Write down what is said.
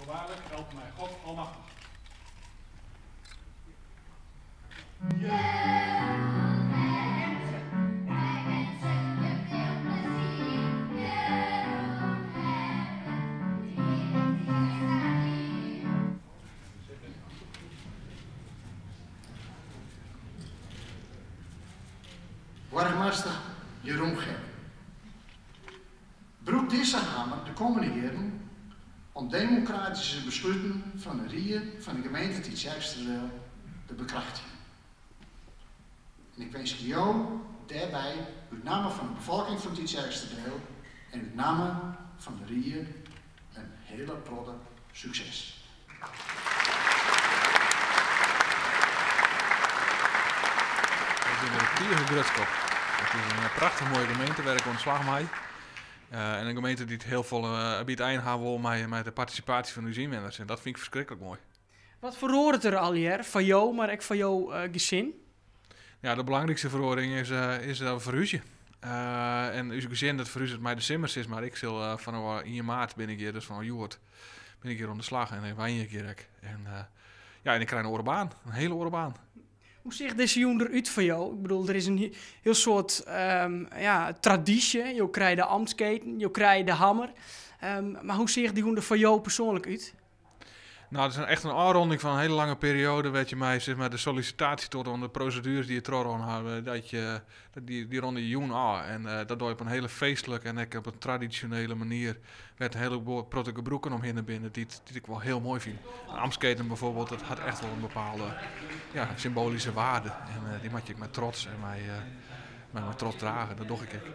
Voorwaarlijk helpe mij God Almachtig. Boargemaster Jeroen Gebben. Brûk dizze hammer de kommende jierren om demokratyske besluten fan de rie fan de gemeente Tytsjerksteradiel te bekrachtigjen. En ik winskje jo dêrby út namme fan de befolking fan Tytsjerksteradiel en út namme fan de rie in hiele protte sukses. Ik bin der tige grutsk op. It is in prachtich moaie gemeente wêr't ik oan de slach mei. En in gemeente dy't hiel folle by it ein ha wol mei de partisipaasje fan ús ynwenners. En dat fyn ik ferskriklik moai. Wat feroaret der allegear foar jo, mar ek foar jo gesin? Ja, de belangrykste feroaring is dat we ferhúzje. En ús gesin dat ferhúzet mei de simmer, sis mar. Ik sil fanôf ien maart bin ik hjir, dus fanôf hjoed bin ik hjir oan de slach en wenje ik hjir ek. En ja, en ik krij in oare baan, in hiele oare baan. Hoe seach dizze jûn der út foar jo? Ik bedoel, der is in hiel soad ja, tradysje. Jo krije de amtsketen, jo krije de hammer. Mar hoe seach dy jûn der foar jo persoanlik út? Nou, it is echt in ôfrûning fan in hiele lange perioade wêr't je mei sis mar, de sollisitaasje tot oan de prosedueres dy't je trochrûn hawwe, dat je, dy, dy rûne je jûn ôf. En dat doar je op in hiele feestlike en ek op in tradisjonele manier, wêr't in hiele protte gebrûken omhinne binne dy't, dy't ik wol hiel moai fyn. In amtsketen bijvoorbeeld, dat hat echt wol in bepaalde ja, symboalyske waarde. En dy moat je ek mei trots en mei, mei trots drage, dat doch ik ek.